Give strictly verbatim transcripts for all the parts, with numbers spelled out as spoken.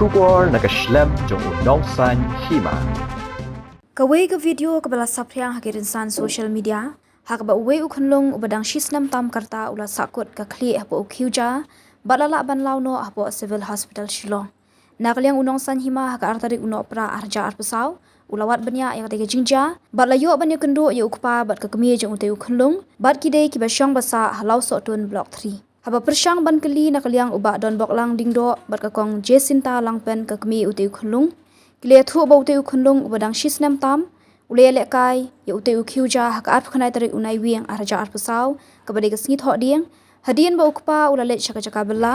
Khubor na ka shlem jong u Nongsaiñ Hima. Kawei ka video kaba la saphriang ha ki rynsan social media, ha kaba uwei u khunlung uba dang shisnem tam karta u la sahkut ka khlieh hapoh u khiew ja, bad la lah ban law noh hapoh Civil Hospital Shillong. Na ka liang u Nongsaiñ Hima ha ka ar tarik u Nohprah ar hajar arphew saw, u la wad bniah ïa katei ka jingjia, bad la ïoh ban ïakynduh ïa u kpa bad ka kmie jong utei u khunlung, bad ki dei kiba shong ba sah ha Lawsohtun Block three. Haba pyrshang ban kylli na ka liang u Bah Donboklang Lyngdoh bad ka Kong Jacinta Langpen ka kmie utei u khunlung, ki la ïathuh ba utei u khunlung uba dang shisnem tam, u la ïalehkai ïa utei u khiew ja ha ka arphew khyndai tarik u Naiwieng ar hajar arphew saw, kaba dei ka sngi Thohdieng, hadien ba u kpa u la leit sha ka jaka bylla,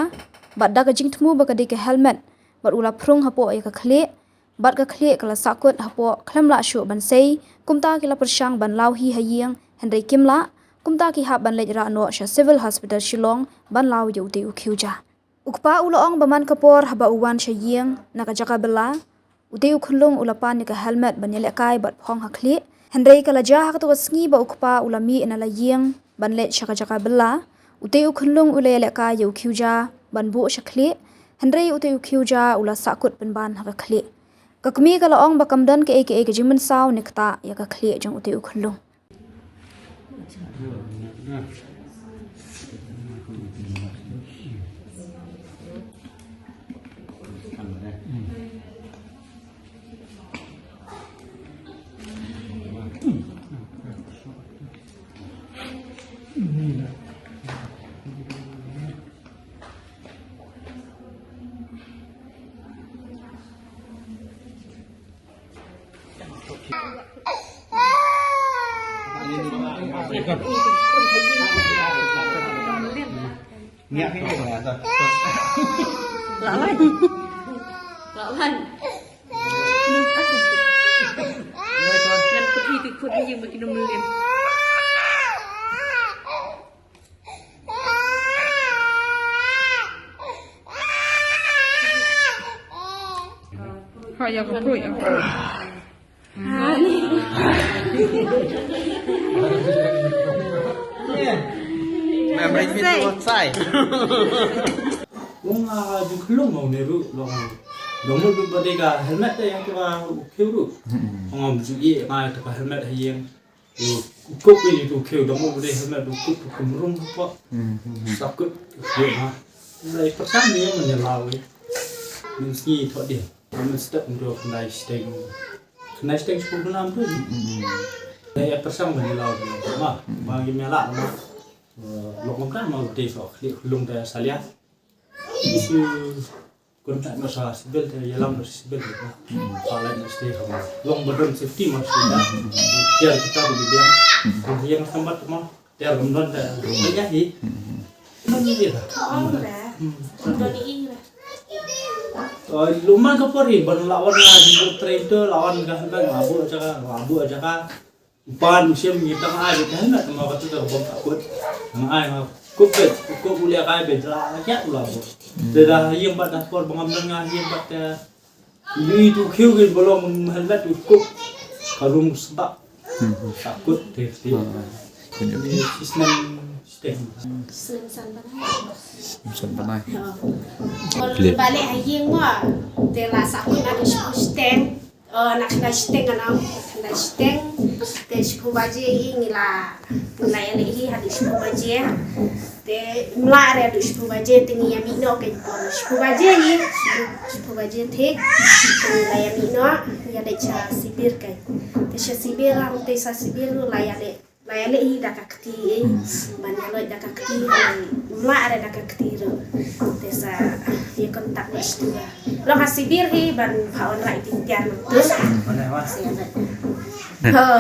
bad da ka jingthmu ba ka dei ka helmet, bad u la phrung hapoh ïa ka khlieh, bad ka khlieh ka la sahkut hapoh khlem lah shuh ban sei, kumta ki la pyrshang ban law hi ha ïing, hynrei kim lah, kumta ki hap ban leit rah noh sha Civil Hospital Shillong ban law ïa utei u khiew ja. U kpa u la ong ba man ka por haba u wan sha ïing na ka jaka bylla, utei u khunlung u la pan ïa ka helmet ban ïalehkai bad phong ha khlieh. Hynrei ka la jia ha kato ka sngi ba u kpa u la mih na la ïing ban leit sha ka jaka bylla, utei u khunlung u la ïalehkai ïa u khiew ja ban buh sha khlieh. Hynrei utei u khiew ja u la sahkut pynban ha ka khlieh. Ka kmie ka la ong ba kam don kaei kaei ka jingmynsaw ne ktah ïa ka khlieh jong utei u khunlung. Lah lan. Lah lan. Ngan pergi ti kut ni yang makin melian. Ha, ïa ka pruit, ïa ka pruit. Memory pin tu sai. Ong, ah, ju khlung ong ne ruh long. Dong mut ba dei ka helmet te ïa tu ka u khiew ruh. Ong, am ju ïeh nga tu ka helmet ha ïing. U, u kup ïa tu khiew, dang u dei helmet, u kup, u kumrung hapoh. Hmm, hmm, hmm. Sahkut u khiew ha. Lai pyrshang ïa man ïa law ïa. Mynsngi Thohdieng. Mynstep ym dei khyndai shiteng. Khyndai shiteng shiphew khyndai ym dei. Hmm, hmm. Lai pyrshang man ïa law ïa ma. Hmm. Ma ïa ma la ma. Eh, long kumta ma u dei soh khlieh khlieh te salia. Issue contact noh sha civil te, ïalam noh sha civil te. Hmm. Sa lai noh sha civil. Long ba don safety ma sha civil. Hmm. Tiar kita ba biang. Hmm. Yang sambat ma tiar ba don te. Hmm. Ïa hi. Hmm. Don ni dia. Hmm. Don ni ira. Oh, lum man ka por hi ban lawan nga jingkut train tu, lawan ka hynmen nga buh jaka, nga buh jaka. Pan u shem ngi tang ai ka helmet ma ka tu ka bom takut. Nga ai nga kup bet, kup u leh kai bet la ka kiat u la bo. Te da ïing bat da por bangam na nga ïing bat te. Ni tu khiew gin bolong helmet u kup. Ka rung sebab. Hmm. Takut te te. Hmm. Ni sisnem stem. Snem san banai. Snem san banai. Ya. Balik ha ïing mo. Te la sakut na ka stem. Oh, na khyndai shiteng ngan ong, na khyndai shiteng. Te shiphew baje hi ngi la, ngi la ïaleh hi haduh shiphew baje. Te ym lah re haduh shiphew baje te ngi ïa mih noh ka por shiphew baje hi. Shiphew baje thik. Te ngi la ïa mih noh, ïa leit sha Sibir ka. Te sha Sibir, te sha Sibir la ïaleh. La ïaleh hi da ka kti, eh. Hmm. Ban ïaleh da ka kti, eh, ym lah re da ka kti ruh. Te sa ïa contact bad shuwa. Long ha Sibir hi ban phah wanrah ïa ki tiar nangtu. Hmm. Sa ïa. Oh.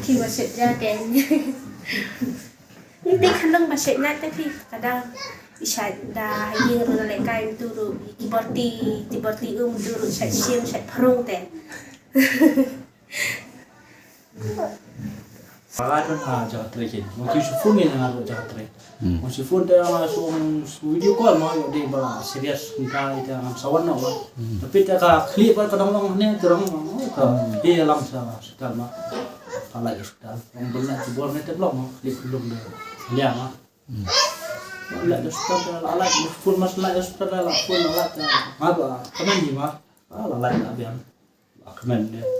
Ki ba shet ja ken. Ngi te khyllung ba shet na te phi. Kadang i shet da ha ïing ruh na lehkai ntu ruh. Ki borti, ki borti um ntu ruh shet shim, shet phrung te. Para don ha jaka trei kin. Mo ki phone ni nga ro jaka trei. Hmm. Mo ki phone te nga song video call mo yo de ba serious nta ita ngam sawan no. Hmm. Tapi te ka khlieh ba ka dang long ne te dang ka, hmm, he lam sa hospital ma. Pala hospital. Long bela ti bor ne te blok mo khlieh belum de. Lia ma. Hmm. Lait hospital te la lait, phone mas lait hospital la phone la lait te. Nga ba kmen hi ma. Ah, la lait na biang. Ba kmen ne.